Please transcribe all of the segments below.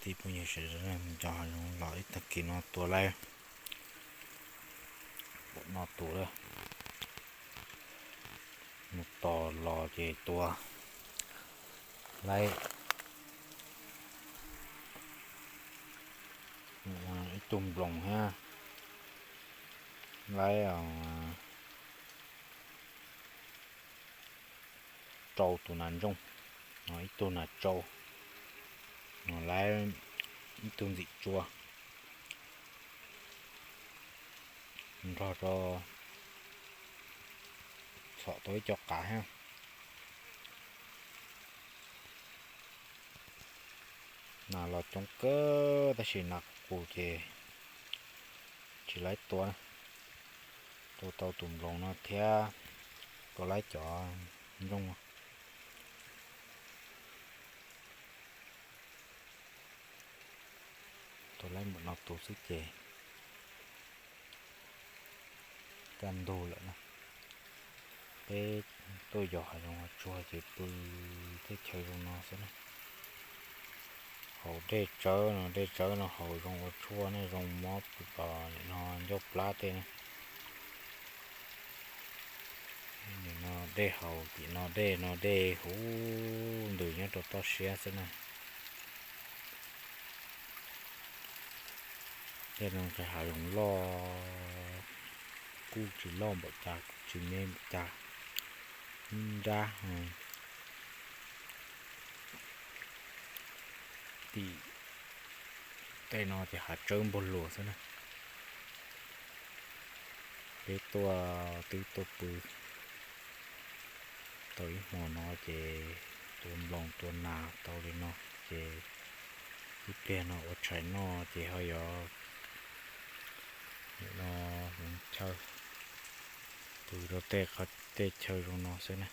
Tij phooj ywg sawv daws, nco hav zoov los ib tag kis no tua laib, no tus lawm, mus tos los ces tua laib ib tug nploos thiab laib rau tus nas ntsooj, ib tug nas tsau, laib ib tug ntxim tsua, nrog rau txhom tau ib co qav thiab. Nas los coob kawg tab sis nas qus qus ces tsis laib tua na. Tua tau tus nploos no thiab tua laib cov ntsooj no. Tua laib npaum no tus xwb ces kaj ntug lawm na. Peb tuaj yos hav zoov hav tsuag ces pw teb chaws zoo no xwb na. Haus dej tsawb no, dej tsawb no haus zoo ua tshuaj ne, zoo mob pw no ncauj plab tej na. Nim no dej haus, tim no dej no dej huv ntws nyob rau toj siab xwb na. Tej no ces hav zoov loj, kuj tsis loj npaum cas kuj tsis me npaum cas, nrab. Tim tej no ces hav tsawb npog luas xwb na. Peb tuaj twb tuaj pw tau ib hmo no ces tua nploos tua nas tau li no ces ib pliag no ua tshais noj ces ho yuav nim no hmoov chaw pw rau tej qhov tej chaw zoo no xwb na.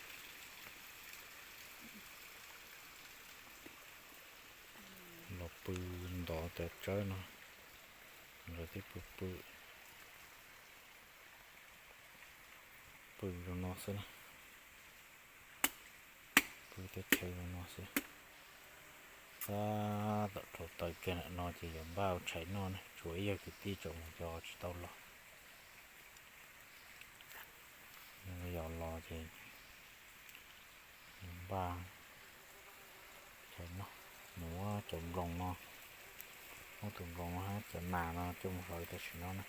Los pw ntov cov tsawb no, nkawd thiaj pw pw, pw zoo no xwb na. Pw teb chaws zoo no xwb. Tab tom rau taws kiag ntawm no ces yuav npaj ua tshais noj na, tsuas ib yawg kwv tij tseem mus yos tsis tau los. Yog los ces npaj tshais noj, mus muab cov nploos no, muab tus nploos no hab cov nas no coj mus hlawv tam sim no na.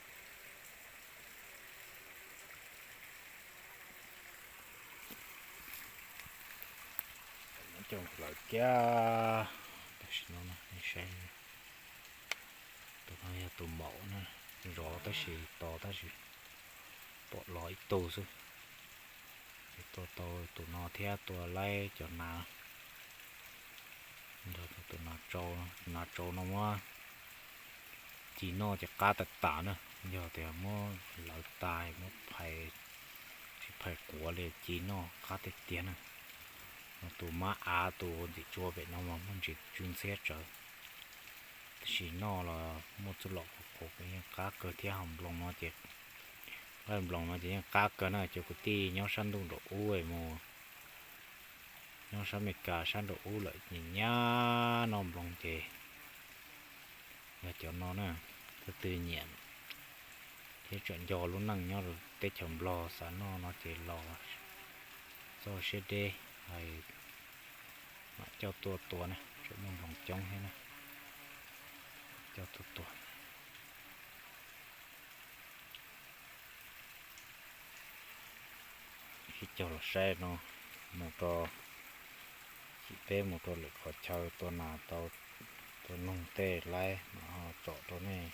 Coj mus hlawv kiag tam sim no na, nej saib. Tus no yog tus maum na, zov tab sis tos tab sis pom los ib tug xwb. Ces tua tau tus no thiab tua laib cov nas, nrog rau tus nas tsau, nas tsau no muab ci noj ces qab tas tas na. Yog tias muab lawv tas, muab phais, tsis phais quav li ci noj qab tiag tiag na. Tus mab av tus ntxim tsua pem no mas muaj ntsis tsw ntxhiab tsawv, tab sis noj los muaj txuj lom qhuav qhuav yeej qab kawg thiab. Ho nploos no ces, nploos no ces yeej qab kawg na. Cov kwv tij nyob sab ntuj nraum ub mus, nyob sab Amelikas sab nraum ub lawm nyiam nyab noj nploos ces yog cov no na. Tus twg nyiam thiab tseem nco lub neej nyob rau teb chaws Nplog xav noj no ces los txoj siab deb, mam coj tuaj tua na, tseem muaj nploos coob thiab na, coj tuaj tua. Sib cog los saib no, mus rau, cim peb mus rau lwm qhov chaw tua nas tau, tua noog tej laib mam ho tsom rau nej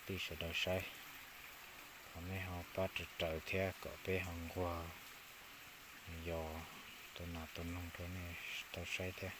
tij sawv daws saib. Thov nej ho pab raws raws thiab kom peb ho nquag yos tua nas tua noog rau nej tau saib thiab.